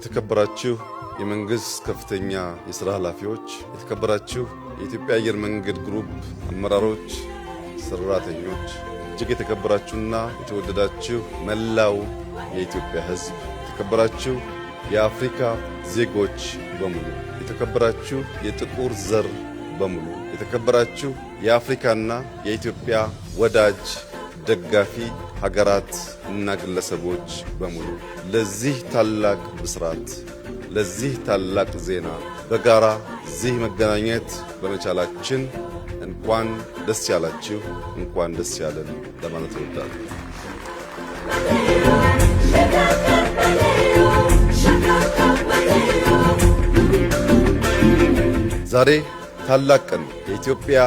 የተከበራችሁ የመንግስት ከፍተኛ የሥራ ኃላፊዎች፣ የተከበራችሁ የኢትዮጵያ አየር መንገድ ግሩፕ አመራሮች፣ ሰራተኞች፣ እጅግ የተከበራችሁና የተወደዳችሁ መላው የኢትዮጵያ ሕዝብ፣ የተከበራችሁ የአፍሪካ ዜጎች በሙሉ፣ የተከበራችሁ የጥቁር ዘር በሙሉ፣ የተከበራችሁ የአፍሪካና የኢትዮጵያ ወዳጅ ደጋፊ ሀገራት እና ግለሰቦች በሙሉ፣ ለዚህ ታላቅ ብስራት፣ ለዚህ ታላቅ ዜና በጋራ እዚህ መገናኘት በመቻላችን እንኳን ደስ ያላችሁ፣ እንኳን ደስ ያለን ለማለት እወዳለሁ። ዛሬ ታላቅ ቀን፣ የኢትዮጵያ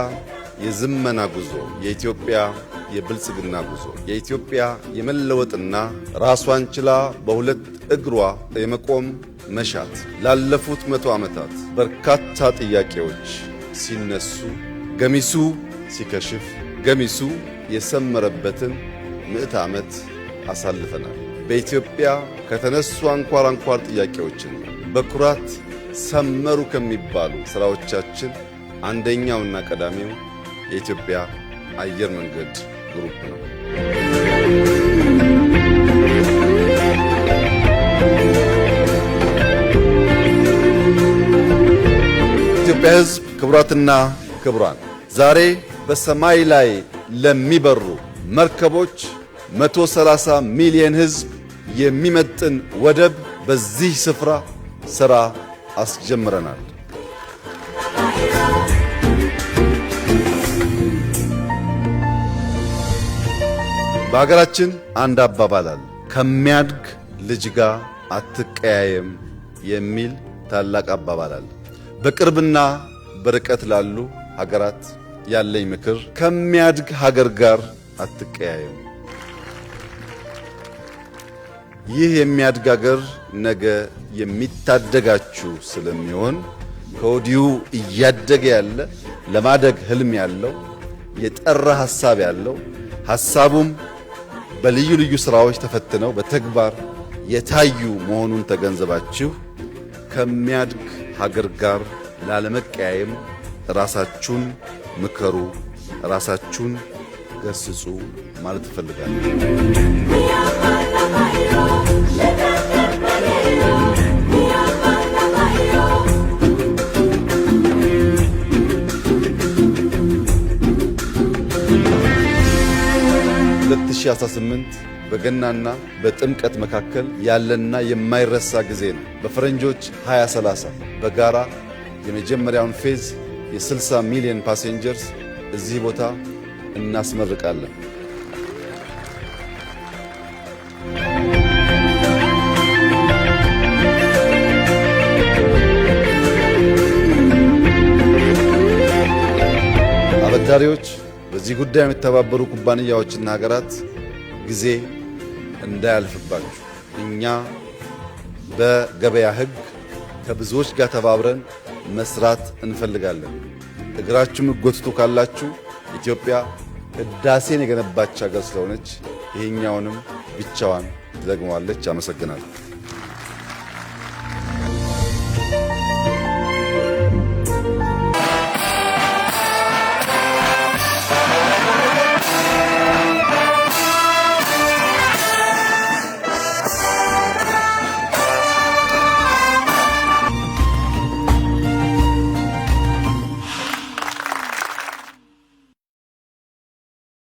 የዝመና ጉዞ፣ የኢትዮጵያ የብልጽግና ጉዞ፣ የኢትዮጵያ የመለወጥና ራሷን ችላ በሁለት እግሯ የመቆም መሻት። ላለፉት 100 ዓመታት በርካታ ጥያቄዎች ሲነሱ ገሚሱ ሲከሽፍ ገሚሱ የሰመረበትን ምዕተ ዓመት አሳልፈናል። በኢትዮጵያ ከተነሱ አንኳር አንኳር ጥያቄዎችን በኩራት ሰመሩ ከሚባሉ ስራዎቻችን አንደኛውና ቀዳሚው የኢትዮጵያ አየር መንገድ ግሩፕ ነው። ኢትዮጵያ ሕዝብ፣ ክቡራትና ክቡራን፣ ዛሬ በሰማይ ላይ ለሚበሩ መርከቦች 130 ሚሊዮን ሕዝብ የሚመጥን ወደብ በዚህ ስፍራ ስራ አስጀምረናል። በሀገራችን አንድ አባባል አለ፣ ከሚያድግ ልጅ ጋር አትቀያየም የሚል ታላቅ አባባል አለ። በቅርብና በርቀት ላሉ ሀገራት ያለኝ ምክር ከሚያድግ ሀገር ጋር አትቀያየም። ይህ የሚያድግ ሀገር ነገ የሚታደጋችሁ ስለሚሆን ከወዲሁ እያደገ ያለ፣ ለማደግ ህልም ያለው፣ የጠራ ሀሳብ ያለው፣ ሀሳቡም በልዩ ልዩ ስራዎች ተፈትነው በተግባር የታዩ መሆኑን ተገንዘባችሁ ከሚያድግ ሀገር ጋር ላለመቀያየም ራሳችሁን ምከሩ፣ ራሳችሁን ገስጹ ማለት እፈልጋለሁ። 2018 በገናና በጥምቀት መካከል ያለና የማይረሳ ጊዜ ነው። በፈረንጆች 2030 በጋራ የመጀመሪያውን phase የ60 ሚሊዮን passengers እዚህ ቦታ እናስመርቃለን። አበዳሪዎች፣ በዚህ ጉዳይ የሚተባበሩ ኩባንያዎችና ሀገራት፣ ጊዜ እንዳያልፍባችሁ እኛ በገበያ ሕግ ከብዙዎች ጋር ተባብረን መስራት እንፈልጋለን። እግራችሁ የምትጎትቱ ካላችሁ ኢትዮጵያ ህዳሴን የገነባች ሀገር ስለሆነች ይሄኛውንም ብቻዋን ትደግመዋለች። አመሰግናለሁ።